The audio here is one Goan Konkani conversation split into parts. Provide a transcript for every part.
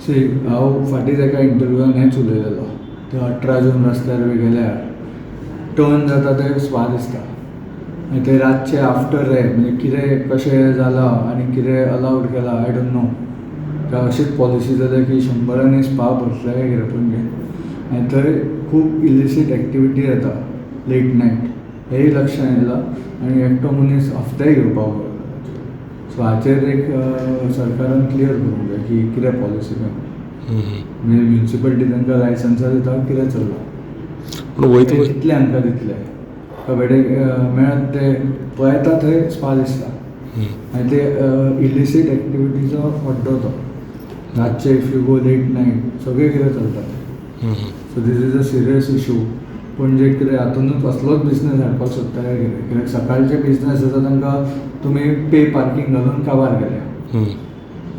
सी, हांव फाटींच एका इंटरव्यूआन हेंच उलयलेलो. ते 18 जून रस्त्यार बी गेल्यार टर्न जाता ते स्पा दिसता आनी ते रातचे आफ्टर रे म्हणजे कितें कशें जालां आनी कितें अलावड केलां, I don't know. काय अशीच पॉलिसी जाल्या की शंबरांनी स्पा भरतले काय कितें पणजे आनी थंय खूब इलिसीट एक्टिविटी जाता लेट नायट, हेंय लक्षांत येयलां आनी एकटो मनीस हफ्तेय घेवपाक लागलो. सो हाचेर एक सरकारान क्लियर करूंक जाय की कितें पॉलिसी काय, म्हणजे म्युनिसिपलिटी तांकां लायसन्सां दिता, कितें चल्लां. पूण वयता ते कितले हांकां दितले? बेठे मेळत ते पळयता थंय स्पा दिसता आनी ते इलिसीट एक्टिविटीचो अड्डो तो. रातचे if you go late night, सगळें कितें चलता. So this is a serious issue. पण जे कितें हातूनच असलोच बिजनस हाडपाक सोदता काय कितें? कित्याक सकाळचे बिजनस आसा तांकां तुमी पे पार्कींग घालून काबार केल्या.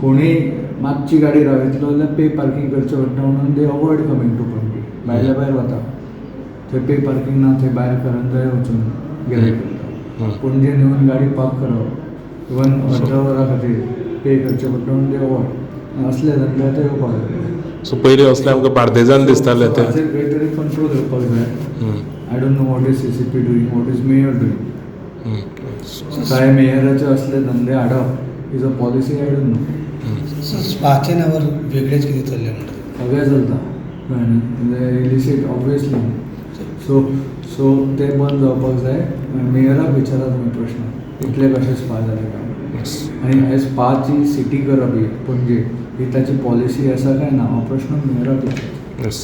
कोणूय मातशी गाडी रावयतलो जाल्यार पे पार्कींग करचें पडटा म्हणून they avoid coming to Panaji. भायल्या भायर वता थंय पे पार्कींग ना, थंय भायर करंजाय वचून गिरायक करता. पणजेन येवन गाडी पार्क करप इवन अर्द्या वरा खातीर पे करचें पडटा म्हणून they avoid. असले धंदे आतां येवपाक लागले. सो पयलीं असले आमकां बार्देजान दिसताले ते. हाचेर खंय तरी कंट्रोल येवपाक जाय. I don't know what is CCP doing, what is mayor doing. काय मेयराचे असले धंदे हाडप is a policy, I don't know. स्पाच्या नांवार वेगळेच कितें चल्लें म्हणटा. सगळें चलता, कळ्ळें न्ही? म्हणजे इलिसीट ऑब्वियसली. सो ते बंद जावपाक जाय. मेयराक विचारा तुमी प्रश्न, इतले कशे स्पा जाले काय आनी हे स्पाची सिटी करप ही पणजे, ही ताची पॉलिसी आसा काय ना, हो प्रश्न मेयराक विचारचो. येस.